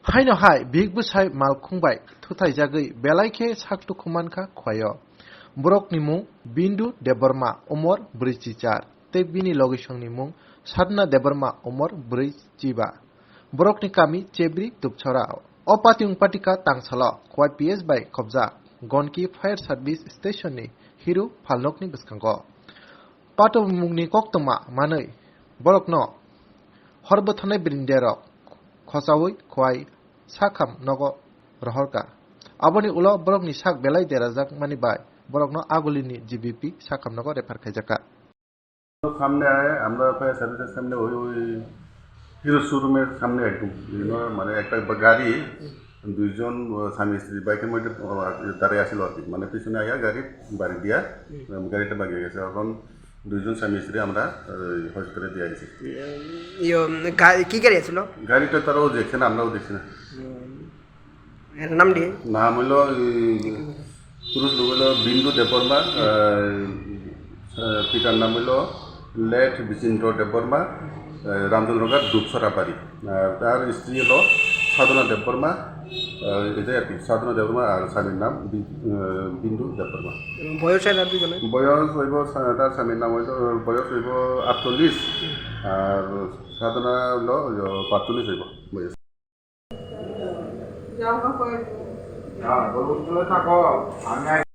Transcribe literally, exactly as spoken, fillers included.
Thaino hai bihik bwsai malkhung bai thuthaijagwi belai khe sak tukhu mankha Khwaio. Borokni mung Bindu Debbarma, umor brwichi char, tei bini logisongni mung Sadhna Debbarma, umor brwichi ba. Borokni kami Chebri Dupchora. O pating patika tangsalo Khwai P S bai khobjak Gonki Fire Service Station ni Hiru phalnokni bwskango. Pato mungni koktwma manwi borokno hor bwthanai brinderok khochaui Khwai sakham nogo rohorka. Aboni ulo borokni sak belai derajak mani bai borokno Agulini G B P sakham nogo refer khaijakha. সামনে আয়, আমরা ফায়ার সার্ভিসের সামনে ওই, ওই হিরো শোরুমের সামনে একদম, you know, মানে একটা বা-, গাড়ি, দুইজন, আহ, স্বামী স্ত্রী বাইকের মধ্যে, আহ, দাঁড়িয়ে আছিল আর কি, মানে পিছনে আয়া গাড়ি বাড়ি দিয়া, উম, গাড়িটা বাগিয়ে গেছে। এখন দুইজন স্বামী স্ত্রী আমরা, আহ, হসপিটালে দিয়ে আইছি। ইয়ো, গা-, কি গাড়ি আছিল? গাড়িটা তারাও দেখছে না, আমরাও দেখছি না। এর নাম দিয়ে? নাম হইলো, এই, পুরুষ লোক হইলো বিন্দু দেববর্মা, আহ, আহ, পিতার নাম হইলো লেট বিচিন্দ্র দেববর্মা, আহ, রামচন্দ্রঘাট দুপসরা বাড়ি। আর তার স্ত্রী হলো সাধনা দেববর্মা, আহ, এটাই আর কি, সাধনা দেববর্মা আর স্বামীর নাম বি-, আহ, বিন্দু দেববর্মা। বয়স এরা দুজনের? বয়স হইব সা-, তার স্বামীর নাম হইল, বয়স হইব আটচল্লিশ, আর সাধনা হলো, ওই, পাঁচচল্লিশ হইব বয়স। যাও না, কই? হ্যাঁ, বলুন, চলে থাকো। আমি